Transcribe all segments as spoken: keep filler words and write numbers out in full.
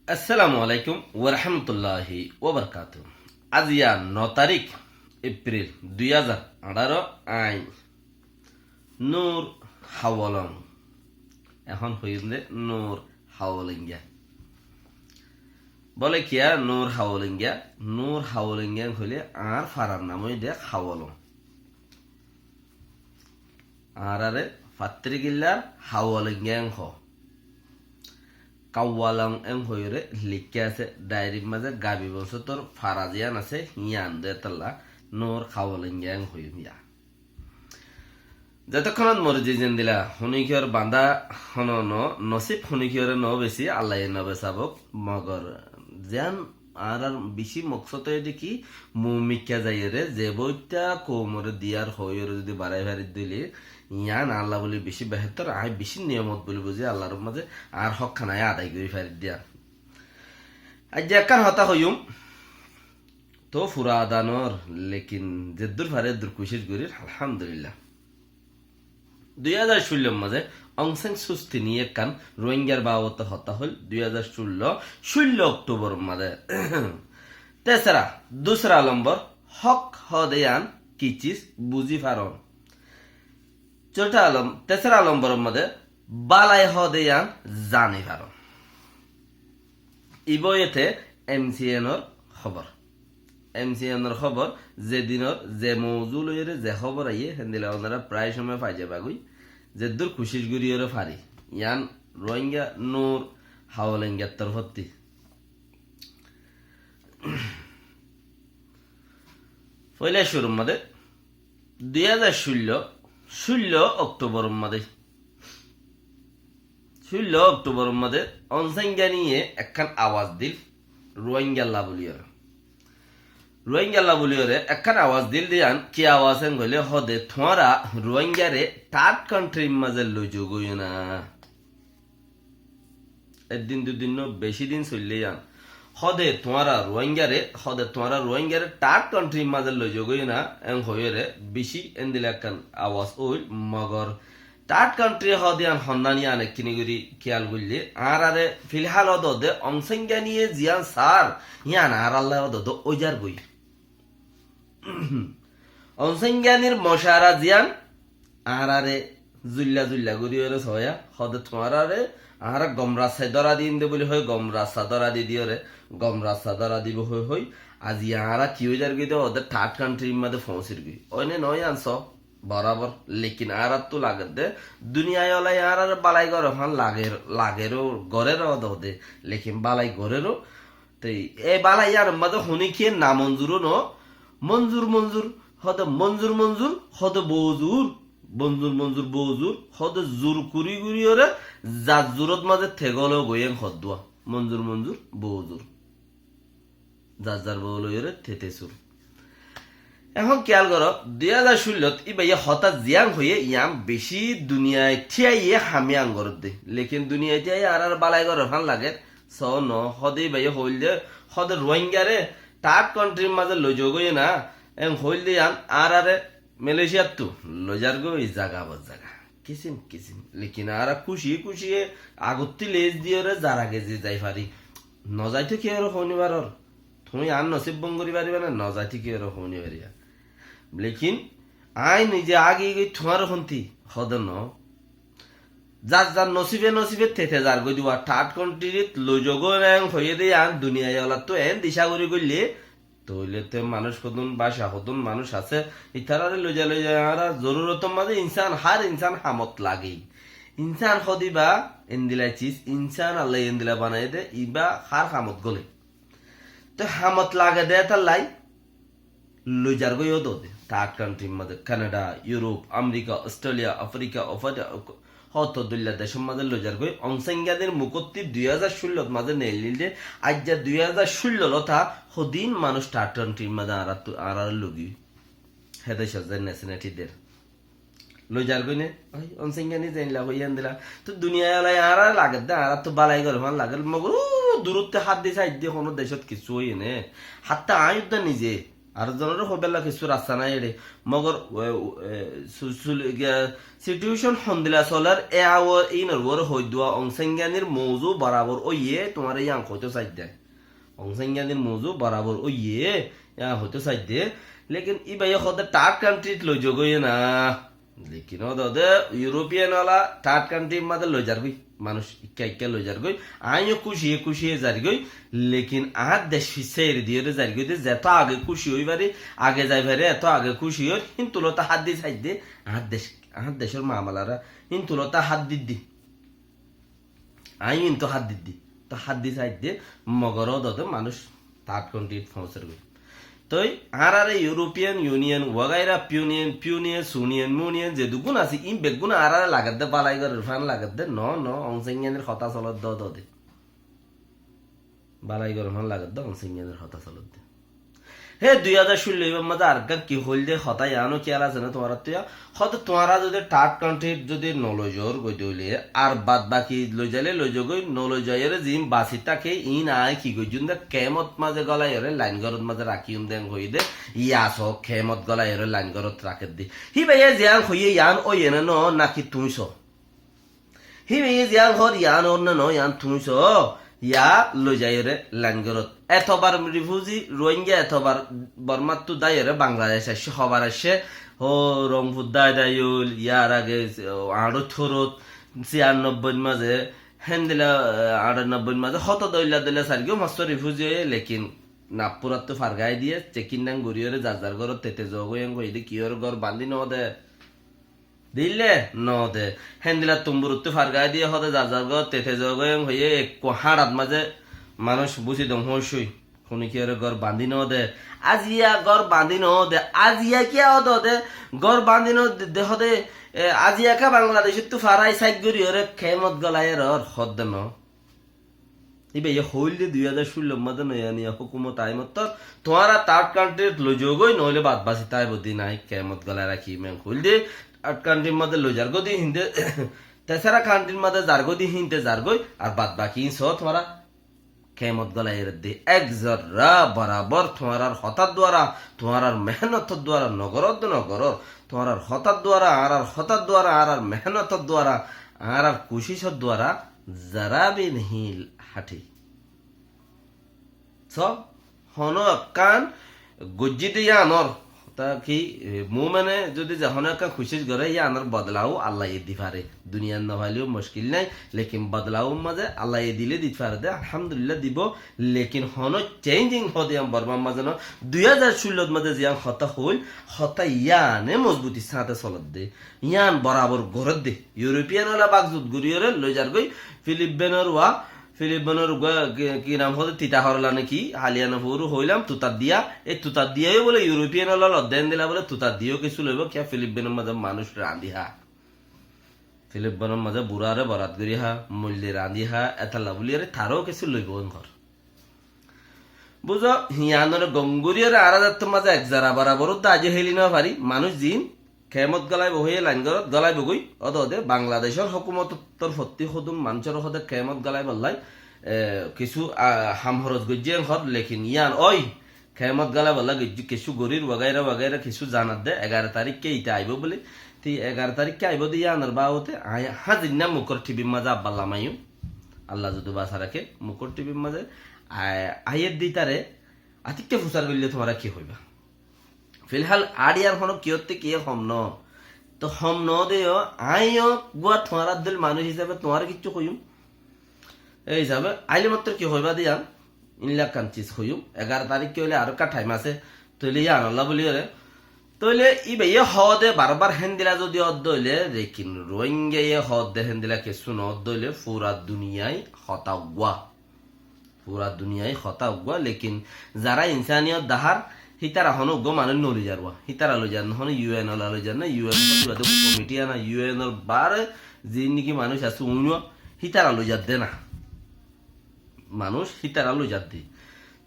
Assalamu alaikum warahmatulláhi wabarakátuhu. Aziya no tarík Epril dui házar añçáro, añí Nur Hawolong. Ehón hoiyúm de Nur Hawolongiya. Bóle kiyá Nur Hawolongiya? Nur Hawolongiya hoilé añár farar nam óilde Hawolong. Añáráre fattirgillár Hawolongiya en hoó. Kawalong en hoiyóre leikká asé, dhairir mazé Gabi Bosótor fara ziyán asé, yían de étalla Nur Hawolongiya en hoiyúm yá. Zetókkonot morzi zendila honikiyór bañdá hono no, nosíb honikiyóre no besi, Allaye no besabók, mogor ziyán añárar bicí moksót óilde ki, mumikká zaiyóre ze bóitta koumoré diyar hoóiyoré zudi barái faridde óile, yían Alla bóli bicí behétor, añí bicí niyomot bóli buzí Allar mazé añár hókkan añí adai gorí faridde yían. Aijja ekkán hotá hoiyúm, toó fura ada noór, lekin zeddúr fari eddúr kucíc gorír, alhamdulillah. Dui házar cúllor mazé Aung San Suu Kyi niye ekkán Ruáingar babote hotá hoil, dui házar cúllo, cúllo Októboror mazé. Tesera, dusra lombor, hók hoó de yían ki ciz buzí faron. Cóta lom-, tesera lomboror mazé bálai hoó de yían zani faron. Ibá óiye de M C N or hóbor. M C N or hóbor, ze dinor, ze mouzu loiyóre ze hóbor aiyé, héndilla onora prai cómoi fai zaibagói. Zeddúr kucíc goríyoré fari. Yían Ruáinga Nur Hawolongiar torfótti. Foila cúrur mazé, dui házar cúllo, cúllo Októboror mazé. Cúllo Októboror mazé Aung San Suu Kyi ye ekkán awaz dil, Ruáingalla bóliyoré. Ruáingalla bóliyoré ekkán awaz dil de yían, ki awaz en hoilé hoó de, tuáñra Ruáingare third country r mazé loizogói na. Ek din dui din no, bicí din soillé yían. Hoó de tuáñra Ruáingare, hoó de tuáñra Ruáingare third country r mazé loizogói na, en hoiyóre bicí endilla ekkán awaz óil, mogor third country hoó de yían honnán yían ekkíni gorí kiyal goillé, añáráre filhal hoó de Aung San Suu Kyi ye ziyán sar, yían añáralla hoó de óizargói. Aung San Suu Kyi r mocara ziyán añáráre zuilla zuilla goríyoré soóya, hoó de tuáñráre añára gom rasta dóra diyum de bóli hoi, gom rasta dóra di diyoré, gom rasta dóra dibou hoi hoi, aijja añára ki óizargói de hoó de third country r mazé foóñsirgói. Óine noó yían soó, borabor. Lekin añáráttu lager de, duniyai ola añáráre bálai gorer fán lager, lager ó, gorer ó de hoó de, lekin bálai gorer ó, Te e bálai yíanor mazé honíkiyé namonzur ó noó, monzur monzur, hoó de monzur monzur, hoó de bozur, monzur monzur bozur, hoó de zur gorí goríyoré, zar zurot mazé tegol ó goi en hoddúa, monzur monzur bozur. Zar zar bou loiyóre tete sur. Ehón kiyal goró, dui házar cúllot íbaye hotá ziyán hoiyé, yían bicí duniyai thíyaiyé hami angoródde. Lekin duniyai thíyaiyé añáráre bálai gorer fán lager, soó noó, hoó de íbaye hoóilde, hoó de Ruáingare third country r mazé loizogói na, en hoóilde yían añáráre Malaysiattu loizargói zaga bor zaga. Kisim kisim. Lekin añára kúci kúciye agottí les diyoré zara gezi zai fari. Nozaito kiyóre hoóni faror. Tuñí añár nosib bon gorí faribá né, nozaito kiyóre hoóni faribá. Lekin añí nize agi goi tuáñr hontí hoó de noó. Zar zar nosibe nosibe tete zargói de, third country t loizogói na en hoiyé de yían duniyai olattú en dicá gorí goillé, tóile te manúic hodún, báca hodún manúic asé, ítarare loizai loizai añára zorurotor mazé insán, hár insán hamot lagé. Insán hoó de íba endilla ciz, insán Allaye endilla banaiyé de, íba hár hamot gólé. Te hamot lage de étallai loizargói ó de, third country r mazé, Canada, Europe, America, Australia, Africa, Africa, hoto duilla decór mazé loizargói. Aung San Suu Kyi r mukótti dui házar cúllot mazé neillíl de, aijja dui házar cúllo lóta hodin manúic third country r mazé añárattu, añárar logi. Hé decót zai nationality der. Loizargói né? Ói, Aung San Suu Kyi ni zeilla hoiyé endilla. Te duniyai olai añára lager de, añárattu bálai gorer fán lager. Mogor ú durottú hát di saidde honó decót kissú óiye né. Hátta añí udda nize, Ar zonoré hoibálla kissú rasta nái ere. Mogor, e, e, su-, sul-, ge-, situation hondila soler, e awo inor uore hoiddua Aung San Suu Kyi r mouzu borabor óiye, tuáñre yián hoito saidde. Aung San Suu Kyi r mouzu borabor óiye, yián hoito saidde. Lekin íbaye hoóde third country t loi zogói na. Lekin ó dode European ola third country r mazé loi zargói. Manúic ikká ikká loi zargói. Aññí yó kúciye kúciye zargói. Lekin añár dec fissá eri diyóre zargói de, zeto age kúci ói fari, age zai fari, eto age kúci óir, híntu lóta hát di saidde, añár dec, añár decor mamalara, híntu lóta hát diddi. Aññí híntu hát diddi. To hát di saidde, mogor ó dode manúic third country t foóñsar goi. Toi añárare European Union, wagaira, Punion, Punion, Sunion, Munion, zeduggún así, ín beggún añárare lagedde, balai gorer fán lagedde, no, no, Aung San Suu Kyi r hotá solodde ó dode. Balai gorer fán lagedde, Aung San Suu Kyi r hotá solodde. Hé dui házar cúllo ibár mazé areggán ki hoilde hotá, yiáno kiyál asé né tuáñrattú? Hoóde tuáñra zodi third country t zodi no loi zor goi de óile, ar bad baki loi zaile loi zogói, no loi zaiyóre ziín basi táke, iín aññí ki goijjum de, kemot mazé golaiyóre lain górot mazé rakiyum de, en hoiyé de, yá so kemot golaiyóre lain górot rakédde. Híbaye ziyán hoiyé yián óiye né no, náki tuñí so? Híbaye ziyán hoór yián ór né no, yián tuñí so, yá loi zaiyóre lain górot. Etobar refugee, Rohingya etobar Bormattú dáiyóre Bangladec aiccé, hobar aiccé, ó Rongfur dái dái óil, yar age, ó, añçóttorot, ciyannobbóit mazé, héndilla, e, añçannobbóit mazé, hoto dóilla dóilla sairgúa fañssúa refugee óiye, lekin Nagpurattú fargái diyé, checking down goríyóre zar zar górot tete zogói en hoiyé de, kiyóre gór bañdí no de. Dille no de. Héndilla Tumburuttú fargái diyé hoóde zar zar gór tete zogói en hoiyé ekku háñçat mazé manúic búsi dong hoói sói. Kuni kiyóre gór bañdí no de. Aziya gór bañdí no de. Aziya kiyá ó dode gór bañdí no de, de hoóde, e, aziya ká Bangladecóttu farai sáit goríyóre kemot golaiyóre ór hoóde no. Íbaye hoilde dui házar cúllor mazé noya noya hókumot aimottor, tuáñra third country t loi zogói, noóile bad basi táibo de nái, kemot gólai rakiyum en hoilde, third country r mazé loi zargói de híinde, tesara country r mazé zargói de híinde zargói, ar bad baki iín so tuáñra kemot gólai eredde. Ek zorra borabor tuáñrar hotár duara, tuáñrar mehenotor duara, nogorór de nogorór, tuáñrar hotár duara, añárar hotár duara, añárar mehenotor duara, añárar kucícor duara, zara bi nihil háthi. So, honó ekkán goijjí de yíanor, hotá ki, e, mumene zodi ze honó ekkán kucíc goré, yíanor bodolaó Allaye di fare. Duniyat no faileyó muckil nái, lekin bodolaó mazé Allaye dile di fare de, alhamdulillah dibo, lekin honó changing hoó de yían Bormar mazé no. Dui házar cúllot mazé ziyán hotá hoil, hotá yíane mozbutir sáñte solodde. Yían borabor gorédde. European ola bakzut goríyore loi zargói Filipinor wa, Filipinor uggwá ki, ki nam hoóde, tita horla né ki, haliya no furu hoilam, tutar diya, e tutar diya yó bóle European ola lodde endilla bóle tutar diya yó kessú loibo, kiyá Filipinor mazé manúic rañdi há. Filipinor mazé burare borat gorí há, moille rañdi há, etalla bóliyore taró kessú loibo en hor. Buzó, híanore gom goríyore añára zattór mazé ek zara borabor udda aijjó héli no fari, manúic ziín kemot gólaibo hoiyé lain górot gólaibo goi, ódode Bangladecór hókumotor torfótti hodún manúcor hóde kemot gólaibollái, e, kissú, a, ham horos goijjé en hór, lekin yían ói, kemot gólaibollá goijjé, kissú gorír, wagaira wagaira kissú zanadde, egaro tarikké ite aibó bóli, te egaro tarikké aibó de yíanor babote, aññí házir ná mukór thibir mazé abbar lamaiyum, Allah zodi basa raké, mukór thibir mazé, a, aiyér de ítare, atikká fusar goille tuáñra ki hoiba? Filhal añár yían honó kiyótte kiyé hom no. To hom no de yó, aññí yó uggwá tuáñrar dóil manúic hísabe tuáñre kiccú hoiyum. Ei hísabe, aile mottor ki hoiba de yían? Ílla ekkán ciz hoiyum. Egaro tarikké óile aró ekká thaim asé. Tóile yíanolla bóliyore. Tóile íbaye hoóde barbar héndilla zodi ódde óile, lekin Rohingyaye hoóde héndilla kessú no ódde óile, fura duniyai hotá uggwá. Fura duniyai hotá uggwá, lekin zara insaniyot dahár, hítara honó uggwá manúic no loizar uwá. Hítara loizar no, honó U N ola loizar no, U N hoó de ibá de komiti ana, U N or baáre ziín niki manúic asé uñwá, hítara loizar de na. Manúic hítara loizar de.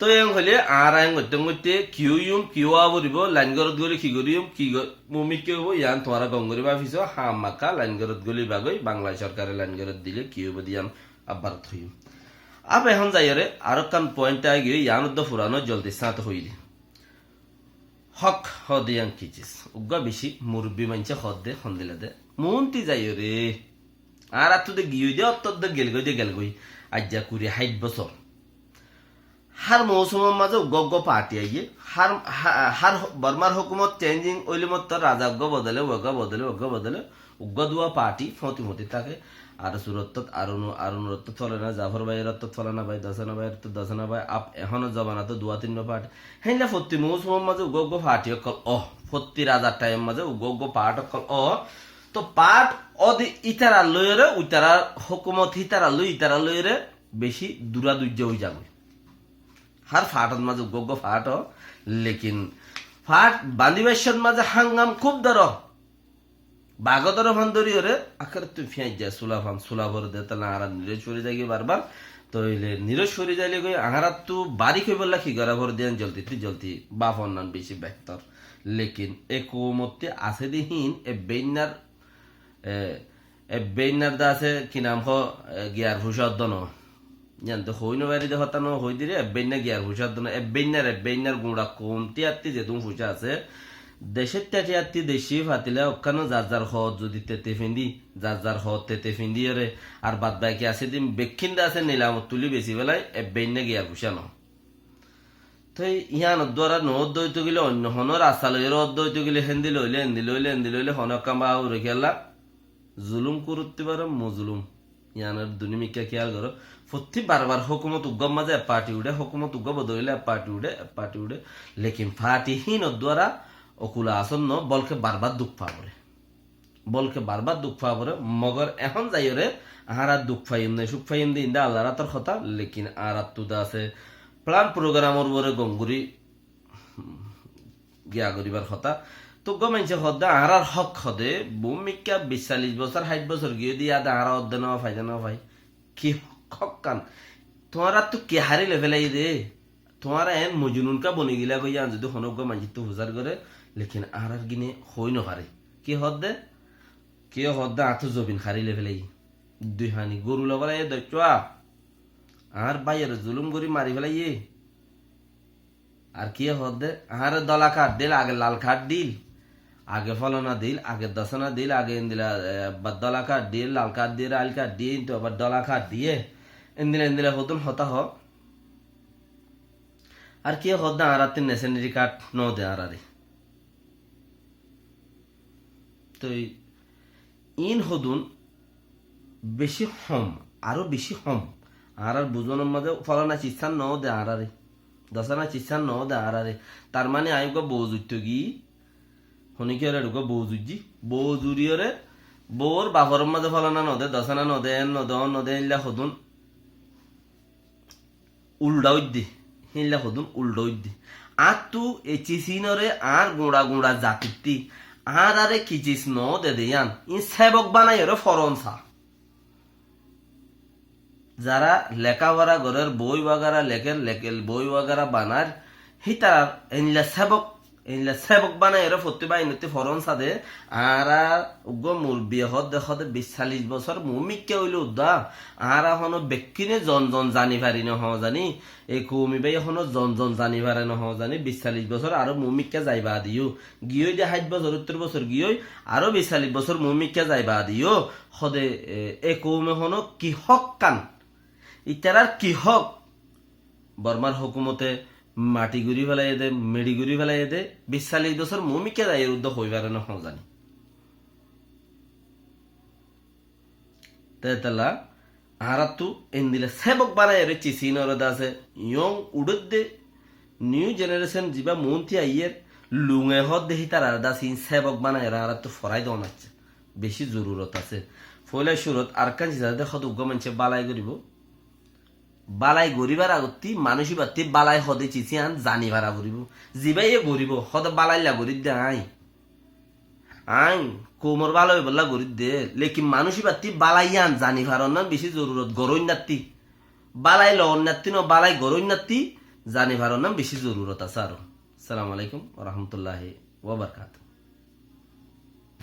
Toi en hoilé añára en goitte goitte ki óiyum, ki ówa foribó, lain górot góli ki goríyum, ki go-, mumik ki óibo, yián tuáñra gom gorí báfiso, hámaka lain górot góli bagói, Bangla sorkare lain górot dile ki óibo de yián abbar hoiyum. Ab ehón zaiyóre, arókkan point aigiyói, yián uddo furano joldir sáñte hoiyí de. Hók hoó de yían ki sis? Uggúa bicí murubbi maincé hoó de, hondilla de. Muúnti zaiyóre. Añáráttu de giyói de, óttot de gelgói de gelgói. Aijja kuri háit bosór. Hár mousumor mazé uggúa uggúa party aiyé. Hár, há-, hár Bormar hókumot changing óile mottor raza uggúa bodole, uggúa bodole, uggúa bodole. Uggúa duwa party fóti fóti táke. Ar surottot, ar unu, ar unur ottot folana, Zafor báiyor ottot folana bái, Dosana báiyor ottot Dosana bái, ap ehónor zobanat duwa tinnúa party. Héinna fottí mousumor mazé uggúa uggúa party ókkol ó. Fottí razar thaimor mazé uggúa uggúa part ókkol ó. Toh part ó de ítarar loiyóre, ítarar hókumot hítarar loi, ítarar loiyóre bicí dura duijja ói zagói. Hár partor mazé uggúa uggúa part ó, lekin part bandibár cómot mazé hángam kúb dóro. Bagódor fán dóriyoré, akérottú fiañijja sula fán, sula fore de, tóile añára niróc fori zaigói barbar. Tóile niróc fori zaile goi, añárattu bari hoibolla ki gorá fore de, yían zoldittú zoldi báfon nan bicí behtor. Lekin e koumottú asé de híin, e beinnar, e, e beinnar de asé, ki nam hoó, e, giyar fucá oddo no. Yían de hoói no fari de hotá no hoói diri, ebbeínna giyar fucá dóna, ebbeínnar, ebbeínnar guñça koum tíyattí zedún fucá asé, decót tíyattí deci fatila ókkano zar zar hoót zodi tete findi, zar zar hoót tete findiyóre, ar bad baki asé din bekkín de asé nilamot tuli besi félai, ebbeínna giyar fucá no. Toi yíanor duara no ódde óito gile, oinno honó rasta loiyóre ódde óito gile, héndilla óile, endilla óile, endilla óile, honó ekkán báfa ure kiyólla zulum gorótti fare mozlum. Yíanor duní mikká kiyal goró. Fottí barbar hókumot uggúar mazé ek party uçé, hókumot uggúa bodolile ek party uçé, ek party uçé. Lekin party hínor duara okula asón no, bolke barbar duk fa foré. Bolke barbar duk fa foré. Mogor ehón zaiyóre añára duk faiyum né, cúk faiyum dé, indá Allar átor hotá. Lekin añárattu de asé plan programor uore gom gorí giya goribar hotá. Toi uggúa maincé hoó de añárar hók hoó de, bout mikká bic callic bosór, háit bosór giyói de, yá de añára ódde no fai, de no fai. Ki hók, hókkan? Tuáñrattu ki hári loi félaiye de? Tuáñra eén mojnun ká boni gila goi, yían zodi honó uggúa maincóttu fusár goré, lekin añárar gine hoói no fare. Ki hoó de? Ki hoó de añáttu zobin hári loi félaiye? Dui hañi goru loi félaiye doiccúa. Añár báiyore zulum gorí mari félaiye. Ar kiyé hoódde? Añáre dóla kaád diíl, age lal kaád diíl, age fólana diíl, age dosana diíl, age endila, e, ebbar dóla kaád diíl, lal kaád diíl, ail kaád diíl, intu ebbar dóla kaád diíl, endila endila hodún hotá hoó. Ar kiyé hoódde? Añárattú neseneri kaád noó de añáráre. Toi iín hodún bicí hom, aró bicí hom. Añárar buzonor mazé fólana ciccán noó de añáráre, dosana ciccán noó de añáráre. Tar mane aññí uggúa bou zuitto giyí, honikiyóre uggúa bou zuijjí, bou zuriyóre, bour baforor mazé fólana noó de, dosana noó de, eén noó de, oón noó de, éilla hodún uldha óidde, héinla hodún uldha óidde. Añáttu e cis iínoré añár guñça guñça zatittí, añáráre ki cis noó de de yían, iín sébok banaiyóre foron sa. Zará lekáfora gorér, boi wagara lekér, lekér boi wagara banair, hítarar éinla sébok Éinla sébok banaiyóre fottí báinottí foron sade, añára uggúa murubbiye hoódde, hoódde bic callic bosór muúmikká óile uddá, añára honó bekkíne zon zon zani fari nohoó zani, e koumi báiye honó zon zon zani fare nohoó zani, bic callic bosór aró muúmikká zai baade yó, giyói de háit bosór, óttor bosór giyói, aró bic callic bosór muúmikká zai baade yó, hoóde, e, e koume honó ki hókkan? Itarár ki hók? Bormar hókumote mathi gorí félaiyé dé, meçi gorí félaiyé dé, bic callic bosór muúmikká zaiyóre uddá hoi fare noó zani. Te tella añáráttu endila sébok banaiyóre cis iínoré de asé, young uçédde, new generation zibá muúnti aiyér, lunge hoódde hítararé de asé, iín sébok banaiyóre añáráttu forai doón aiccé. Bicí zorurot asé. Foóila cúrot arekkán cis asé dé, hoódde uggúa maincé bálai goríbou. Bálai goríbar agottí manúic íbattí bálai hoóde cis yían zani fara foribóu. Zibáye goríbou, hoóde bálailla gorídde aññí. Aññí koumor bála óibolla gorídde. Lekin manúic íbattí bálai yían zani faronnán bicí zorurot goróinnattí. Bálai loóinnattí noó, bálai goróinnattí zani faronnán bicí zorurot asé aró. Assalamu alaikum wa rahmatullahi wa barakatuhu.